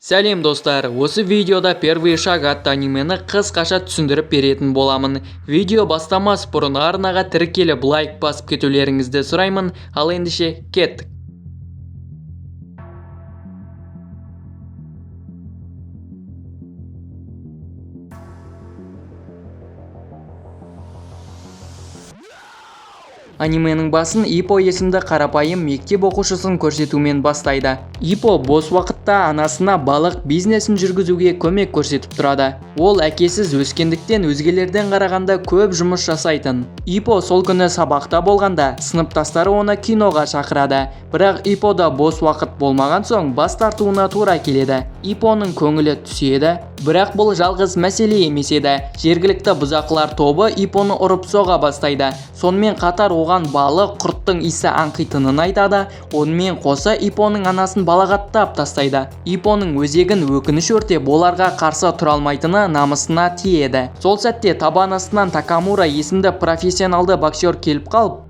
Сәлем, достар! Осы видеода «Первый шаг» атты анимені қысқаша түсіндіріп беретін боламын. Видео бастамас бұрын арнаға тіркеліп, лайк басып кетулеріңізді сұраймын. Ал ендеше кеттік. Анименің басын Ипо есімді қарапайым мектеп оқушысын көрсетумен бастайды. Ипо бос уақытта анасына балық бизнесін жүргізуге көмек көрсетіп тұрады. Ол әкесіз өскендіктен өзгелерден қарағанда көп жұмыс жасайтын. Ипо сол күні сабақта болғанда сыныптастары оны киноға шақырады. Бірақ Ипода бос уақыт болмаған соң бас тартуына тура келеді. Ипоның көңілі түседі. Бірақ бұл жалғыз мәселе емес еді. Жергілікті бұзақылар тобы Ипоны ұрып соға бастайды. Сонымен қатар оған балық құрттың иісі аңқитынын айтады. Онымен қоса Ипоның анасын балағаттап тастайды. Ипоның өзегін өкініш өртеп, оларға қарсы тұра алмайтыны намысына тиеді. Сол сәтте табан астынан Такамура есімді профессионалды боксер келіп қалып,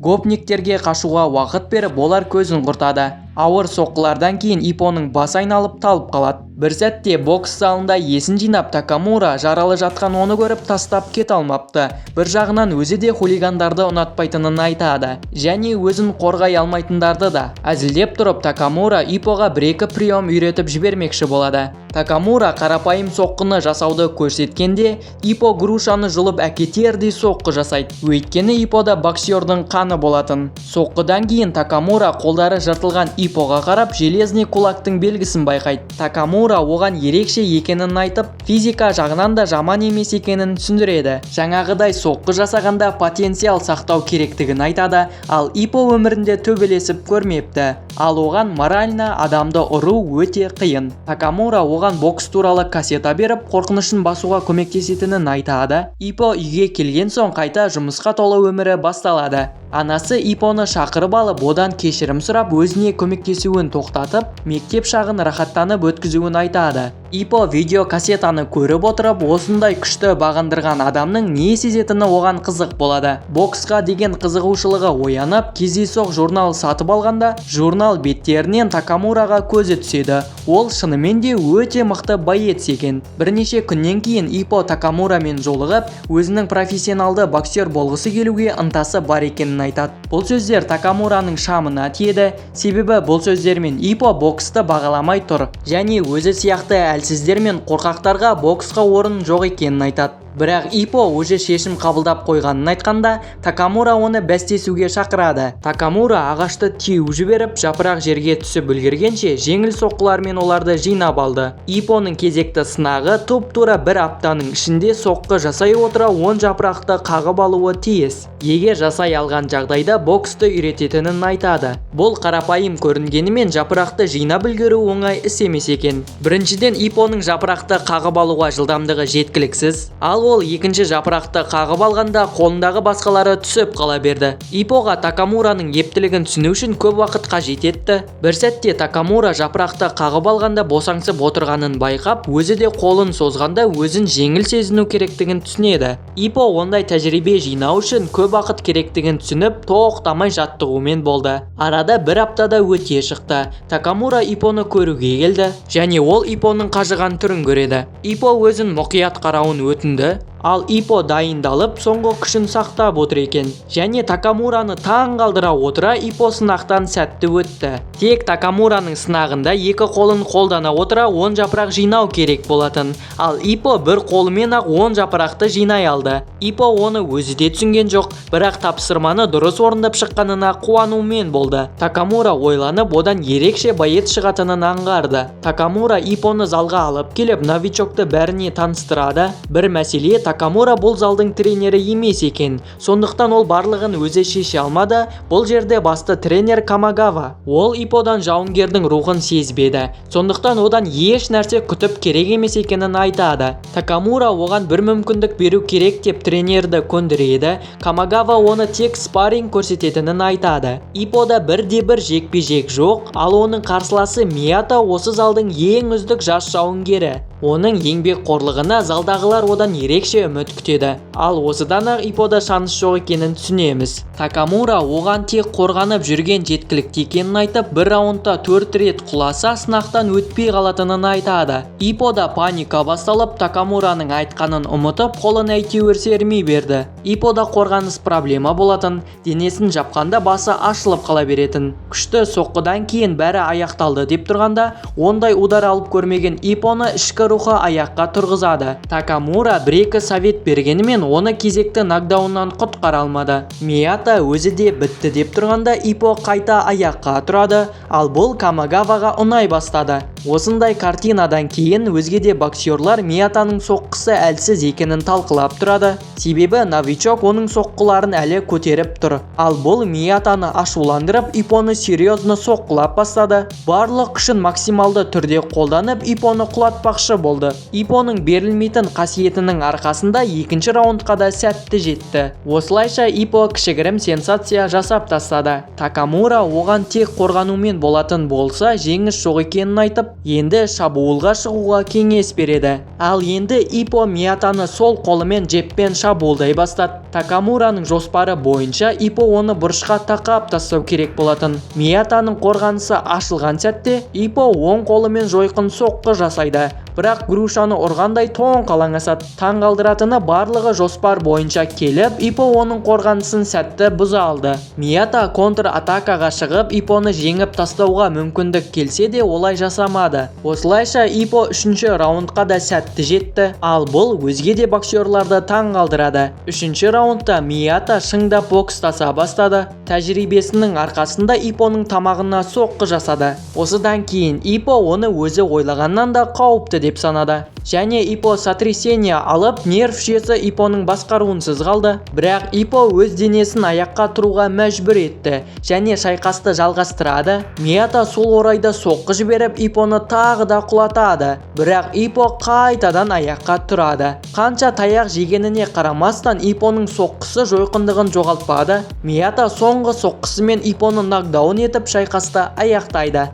гопниктерге қашуға уақыт беріп, олар көзін құртады. Ауыр соққылардан кейін Ипоның басы айналып талып қалады. Бір сәтте бокс залында есін жинап, Такамура жаралы жатқан оны көріп тастап кете алмапты. Бір жағынан өзі де хулигандарды ұнатпайтынын айтады. Және өзін қорғай алмайтындарды да. Әзілдеп тұрып Такамура Ипоға бір-екі прием үйретіп жібермекші болады. Такамура қарапайым соққыны жасауды көрсеткенде, Ипо грушаны жұлып әкетердей соққы жасайды. Өйткені Ипода боксердің қаны болатын. Соққыдан кейін Такамура қолдары жыртылған Ипоға қарап железный кулактың белгісін байқайды. Такамура оған ерекше екенін айтып, физика жағынан да жаман емес екенін түсіндіреді. Жаңағыдай соққы жасағанда потенциал сақтау керектігін айтады, ал Ипо өмірінде төбелесіп көрмепті. Ал оған морально адамды ұру өте қиын. Такамура оған бокс туралы кассета беріп, қорқынышын басуға көмектесетінін айтады. Ипо үйге келген соң қайта жұмысқа толы өмірі басталады. Анасы Ипоны шақырып алып, одан кешірім сұрап, өзіне көмектесуін тоқтатып, мектеп шағын рахаттанып өткізуін айтады. Ипо видеокассетаны көріп отырып, осындай күшті бағындырған адамның не сезетіні оған қызық болады. Боксқа деген қызығушылығы оянып, кездейсоқ журнал сатып алғанда, журнал беттерінен Такамураға көзі түседі. Ол шынымен де өте мықты боец екен. Бірнеше күннен кейін Ипо Такамурамен жолығып, өзінің профессионалды боксер болғысы келуге ынтасы бар екенін айтады. Бұл сөздер Такамураның шамына тиеді, себебі бұл сөздермен Ипо боксты бағаламай тұр және өзі сияқты әлсіздер мен қорқақтарға боксқа орын жоқ екенін айтады. Бірақ Ипо уже шешім қабылдап қойғанын айтқанда, Такамура оны бәстесуге шақырады. Такамура ағашты теуіп жіберіп, жапырақ жерге түсіп үлгергенше жеңіл соққылармен оларды жинап алды. Ипоның кезекті сынағы тұп-тура бір аптаның ішінде соққы жасай отыра 10 жапырақты қағып алуы тиіс. Егер жасай алған жағдайда боксты үйрететінін айтады. Бұл қарапайым көрінгенімен жапырақты жинап үлгеру оңай іс емес екен. Біріншіден, Ипоның жапырақты қағып алуға жылдамдығы жеткіліксіз, ал ол екінші жапырақты қағып алғанда қолындағы басқалары түсіп қала берді. Ипоға Такамураның ептілігін түсіну үшін көп уақыт қажет етті. Бір сәтте Такамура жапырақты қағып алғанда босаңсып отырғанын байқап, өзі де қолын созғанда өзін жеңіл сезіну керектігін түсінеді. Ипо ондай тәжірибе жинау үшін көп уақыт керектігін түсініп, тоқтамай жаттығумен болды. Арада бір аптада өте шықты. Такамура Ипоны көруге келді және ол Ипоның қажыған түрін көреді. Ипо өзін мұқият қарауын өтінді, ал Ипо дайындалып соңғы күшін сақтап отыр екен. Және Такамураны таң қалдыра отыра Ипо сынақтан сәтті өтті. Тек Такамураның сынағында екі қолын қолдана отыра 10 жапырақ жинау керек болатын. Ал Ипо бір қолымен ақ 10 жапырақты жинай алды. Ипо оны өзі де түсінген жоқ, бірақ тапсырманы дұрыс орындап шыққанына қуанумен болды. Такамура ойланып, одан ерекше боец шығатынын аңғарды. Такамура Ипоны залға алып келіп, новичокты бәріне таныстырады. Бір мәселе, Такамура бұл залдың тренері емес екен. Сондықтан ол барлығын өзі шеше алмады. Бұл жерде басты тренер Камагава. Ол Иподан жауынгердің рухын сезбеді. Сондықтан одан еш нәрсе күтіп керек емес екенін айтады. Такамура оған бір мүмкіндік беру керек деп тренерді көндіреді. Камагава оны тек спарринг көрсететінін айтады. Ипода бірде-бір жекпе-жек жоқ, ал оның қарсыласы Мията осы залдың ең үздік жас жауынгері. Оның еңбекқорлығына залдағылар одан ерекше жеңіске үміт күтеді. Ал осыдан-ақ Ипода шанс жоқ екенін түсінеміз. Такамура оған тек қорғанып жүрген жеткілікті екенін айтып, бір раундта төрт рет құласа, сынақтан өтпей қалатынын айтады. Ипода паника басталып, Такамураның айтқанын ұмытып, қолын әйтеуір сермей берді. Ипода қорғаныс проблема болатын, денесін жапқанда басы ашылып қала беретін. Күшті соққыдан кейін бәрі аяқталды деп тұрғанда, ондай удар алып көрмеген Ипоны ішкі рухы аяққа тұрғызады. Такамура бір-екі совет бергенімен, оны кезекті нокдауннан құтқара алмады. Мията өзі де бітті деп тұрғанда, Ипо қайта аяққа тұрады, ал бұл Камагаваға ұнай бастады. Осындай картинадан кейін өзге де боксерлар Миятаның соққысы әлсіз екенін талқылап тұрады. Себебі новичок оның соққыларын әлі көтеріп тұр. Ал бұл Миятаны ашуландырып, Ипоны серьезно соққылап бастады. Барлық күшін максималды түрде қолданып, Ипоны құлатпақшы болды. Ипоның берілмейтін қасиетінің арқасында екінші раундқа да сәтті жетті. Осылайша Ипо кішігірім сенсация жасап тастады. Такамура оған тек қорғанумен болатын болса, жеңіс жоқ екенін айтып, енді шабуылға шығуға кеңес береді. Ал енді Ипо Миятаны сол қолымен джебпен шабуылдай бастады. Такамураның жоспары бойынша Ипо оны бұрышқа тақап тастау керек болатын. Миятаның қорғанысы ашылған сәтте Ипо оң қолымен жойқын соққы жасайды. Бірақ грушаны ұрғандай тоңқалаң асады. Таң қалдыратыны, барлығы жоспар бойынша келіп, Ипо оның қорғанысын сәтті бұза алды. Мията контр-атакаға шығып, Ипоны жеңіп тастауға мүмкіндік келсе де, олай жасамады. Осылайша Ипо үшінші раундқа да сәтті жетті. Ал бұл өзге де боксерларды таң қалдырады. Үшінші раундта Мията шыңдап бокстаса бастады. Тәжірибесінің арқасында Ипоның тамағына соққы жасады. Осыдан кейін Ипо оны өзі ойлағаннан да қауіпті деп санады. Және Ипо сотрясение алып, нерв жүйесі Ипоның басқаруынсыз қалды. Бірақ Ипо өз денесін аяққа тұруға мәжбүр етті және шайқасты жалғастырады. Мията сол орайда соққы жіберіп, Ипоны тағы да құлатады. Бірақ Ипо қайтадан аяққа тұрады. Қанша таяқ жегеніне қарамастан, Ипоның соққысы жойқындығын жоғалтпады. Мията соңғы соққысымен Ипоны нокдаун етіп, шайқасты аяқтайды.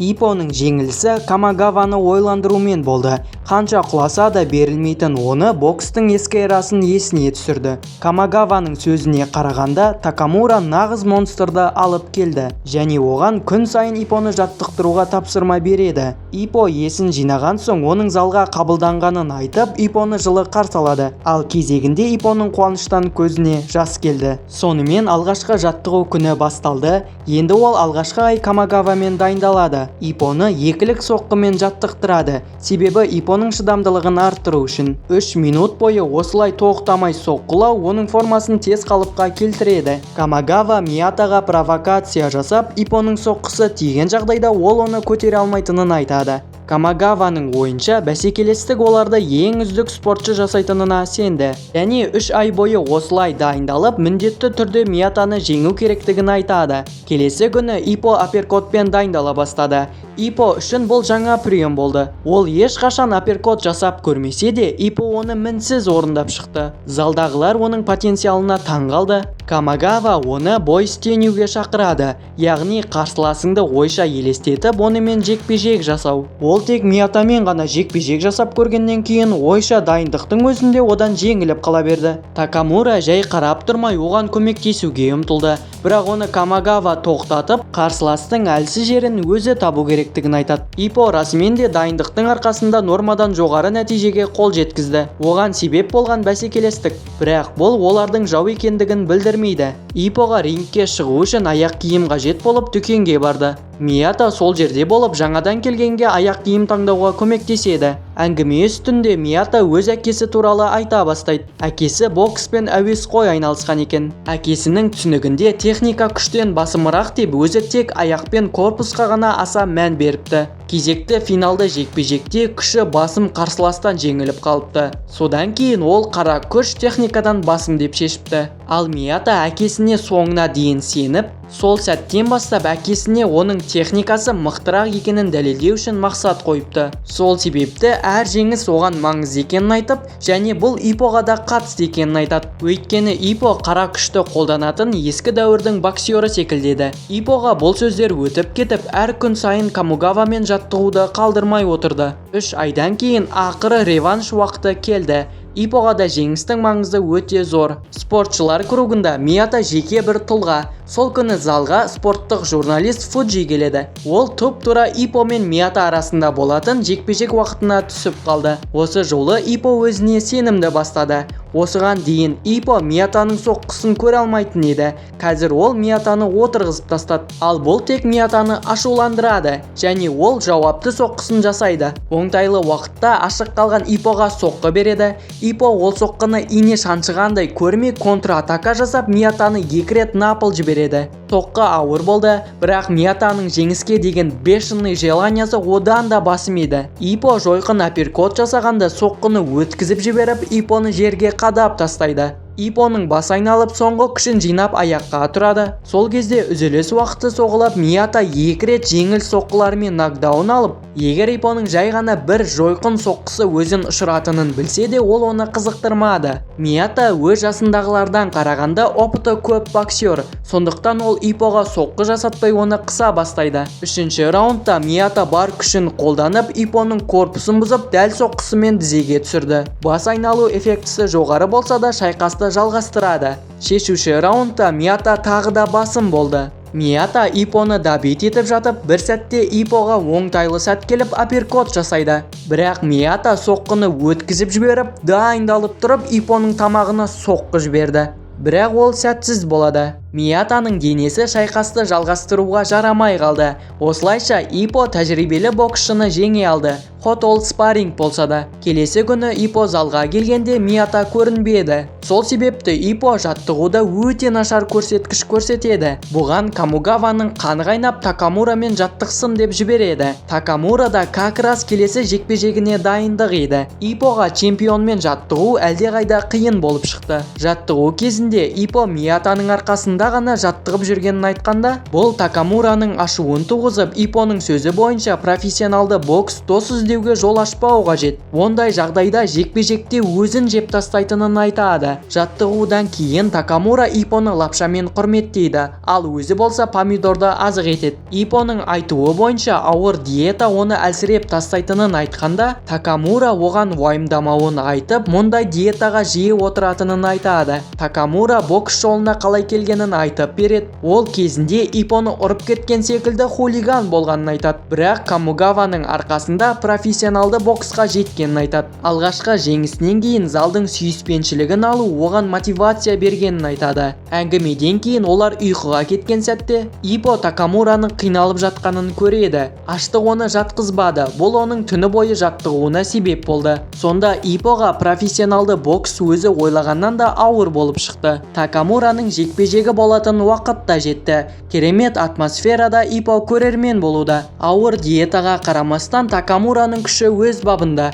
Ипоның жеңілісі Камагаваны ойландырумен болды. Қанша құласа да берілмейтін оны бокстың ескі эрасын есіне түсірді. Камагаваның сөзіне қарағанда, Такамура нағыз монстрды алып келді және оған күн сайын Ипоны жаттықтыруға тапсырма береді. Ипо есін жинаған соң, оның залға қабылданғанын айтып, Ипоны жылы қарсы алады. Ал кезегінде Ипоның қуаныштан көзіне жас келді. Сонымен алғашқы жаттығу күні басталды. Енді ол алғашқы ай Камагавамен дайындалады. Ипоны екілік соққымен жаттықтырады, себебі Ипоның шыдамдылығын арттыру үшін. 3 минут бойы осылай тоқтамай соққылау оның формасын тез қалыпқа келтіреді. Камагава Миятаға провокация жасап, Ипоның соққысы тиген жағдайда ол оны көтере алмайтынын айтады. Камагаваның ойынша, бәсекелестік оларды ең үздік спортшы жасайтынына сенді. Және 3 ай бойы осылай дайындалып, міндетті түрде Миятаны жеңу керектігін айтады. Келесі күні Ипо апперкотпен дайындала бастады. Ипо үшін бұл жаңа прием болды. Ол ешқашан апперкот жасап көрмесе де, Ипо оны мінсіз орындап шықты. Залдағылар оның потенциалына таң қалды. Камагава оны бой с тенью-ге шақырады, яғни қарсыласыңды ойша елестетіп, онымен жекпе-жек жасау. Ол тек Миятамен ғана жекпе-жек жасап көргеннен кейін, ойша дайындықтың өзінде одан жеңіліп қала берді. Такамура жай қарап тұрмай, оған көмектесуге ұмтылды. Бірақ оны Камагава тоқтатып, қарсыластың әлсіз жерін өзі табу керектігін айтады. Ипо расымен де дайындықтың арқасында нормадан жоғары нәтижеге қол жеткізді. Оған себеп болған бәсекелестік. Бірақ бұл олардың жау екендігін білдірмейді. Ипоға рингке шығу үшін аяқ киім қажет болып, дүкенге барды. Мията сол жерде болып, жаңадан келгенге аяқ киім таңдауға көмектеседі. Әңгіме үстінде Мията өз әкесі туралы айта бастайды. Әкесі бокспен әуесқой айналысқан екен. Әкесінің түсінігінде техника күштен басымырақ деп, өзі тек аяқпен корпусқа ғана аса мән беріпті. Кезекті финалды жекпе-жекте күші басым қарсыластан жеңіліп қалыпты. Содан кейін ол қара күш техникадан басым деп шешіпті. Ал Мията әкесіне соңына дейін сеніп, сол сәттен бастап әкесіне оның техникасы мықтырақ екенін дәлелдеу үшін мақсат қойыпты. Сол себепті әр жеңіс оған маңызды екенін айтып, және бұл Ипоға да қатысты екенін айтады. Өйткені Ипо қара күшті қолданатын ескі дәуірдің боксері секілді еді. Ипоға бұл сөздер өтіп кетіп, әр күн сайын Камагавамен жаттығуды қалдырмай отырды. 3 айдан кейін ақыры реванш уақыты келді. Ипоға да жеңістің маңызы өте зор. Спортшылар кругында Мията жеке бір тұлға. Сол күні залға спорттық журналист Фуджи келеді. Ол тұп-тура Ипо мен Мията арасында болатын жекпе-жек уақытына түсіп қалды. Осы жолы Ипо өзіне сенімді бастады. Осыған дейін Ипо Миятаның соққысын көре алмайтын еді. Қазір ол Миятаны отырғызып тастады. Ал бұл тек Миятаны ашуландырады және ол жауапты соққысын жасайды. Оңтайлы уақытта ашық қалған Ипоға соққы береді. Ипо ол соққыны ине шаншығандай көрмей, контратака жасап, Миятаны екі рет на пол жібереді. Соққы ауыр болды, бірақ Миятаның жеңіске деген бешеный желаниясы одан да басым еді. Ипо жойқын апперкот жасағанда, соққыны өткізіп жіберіп, Ипоны жерге қадап тастайды. Ипоның басы айналып, соңғы күшін жинап аяққа тұрады. Сол кезде үзіліс уақыты соғылып, Мията екі рет жеңіл соққылармен нокдаун алып, егер Ипоның жай ғана бір жойқын соққысы өзін ұшыратынын білсе де, ол оны қызықтырмады. Мията өз жасындағылардан қарағанда опыты көп боксер, сондықтан ол Ипоға соққы жасатпай, оны қыса бастайды. Үшінші раундта Мията бар күшін қолданып, Ипоның корпусын бұзып, дәл соққысымен тізеге түсірді. Бас айналу эффектісі жоғары болса да, шайқасты жалғастырады. Шешуші раундта Мията тағы да басым болды. Мията Ипоны добить етіп жатып, бір сәтте Ипоға оңтайлы сәт келіп, апперкот жасайды. Бірақ Мията соққыны өткізіп жіберіп, дайындалып тұрып, Ипоның тамағына соққы жіберді. Бірақ ол сәтсіз болады. Миятаның денесі шайқасты жалғастыруға жарамай қалды. Осылайша Ипо тәжірибелі боксшыны жеңе алды, хоть ол спарринг болса да. Келесі күні Ипо залға келгенде, Мията көрінбеді. Сол себепті Ипо жаттығуда өте нашар көрсеткіш көрсетеді. Бұған Камугаваның қаны қайнап, Такамурамен жаттықсын деп жібереді. Такамура да как раз келесі жекпе-жегіне дайындық еді. Ипоға чемпионмен жаттығу әлдеқайда қиын болып шықты. Жаттығу кезінде Ипо Миятаның арқасында ғана жаттығып жүргенін айтқанда, бұл Такамураның ашуын туғызып, Ипоның сөзі бойынша, профессионалды бокс дос іздеуге жол ашпау қажет, ондай жағдайда жекпе-жекте өзін жеп тастайтынын айтады. Жаттығудан кейін Такамура Ипоны лапшамен құрметтейді, ал өзі болса помидорды азық етеді. Ипоның айтуы бойынша, ауыр диета оны әлсіреп тастайтынын айтқанда, Такамура оған уайымдамауын айтып, мұндай диетаға жиі отыратынын айтады. Такамура бокс жолына қалай келгенін айтып береді. Ол кезінде Ипоны ұрып кеткен секілді хулиган болғанын айтады, бірақ Камугаваның арқасында профессионалды боксқа жеткенін айтады. Алғашқы жеңісінен кейін залдың сүйіспеншілігін алу оған мотивация бергенін айтады. Әңгімеден кейін олар ұйқыға кеткен сәтте Ипо Такамураның қиналып жатқанын көреді. Аштық оны жатқызбады, бұл оның түні бойы жаттығуына себеп болды. Сонда Ипоға профессионалды бокс өзі ойлағаннан да ауыр болып шықты. Такамураның жекпе-жегі болатын уақыт та жетті. Керемет атмосферада Ипо көрермен болуда. Ауыр диетаға қарамастан, Такамураның күші өз бабында.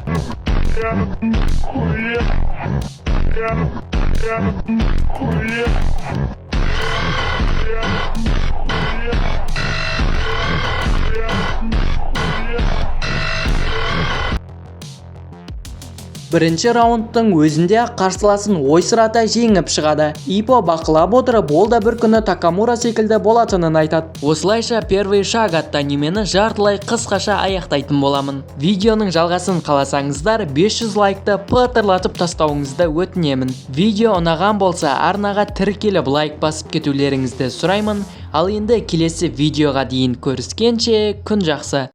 Хуя. Хуя. Хуя. Хуя. Бірінші раундтың өзінде-ақ қарсыласын ойсырата жеңіп шығады. Ипо бақылап отырып, ол да бір күні Такамура секілді болатынын айтады. Осылайша «Первый шаг» атты анимені жартылай қысқаша аяқтайтын боламын. Видеоның жалғасын қаласаңыздар, 500 лайкты пытырлатып тастауыңызды өтінемін. Видео ұнаған болса, арнаға тіркеліп, лайк басып кетулеріңізді сұраймын. Ал енді келесі видеоға дейін көріскенше, күн жақсы.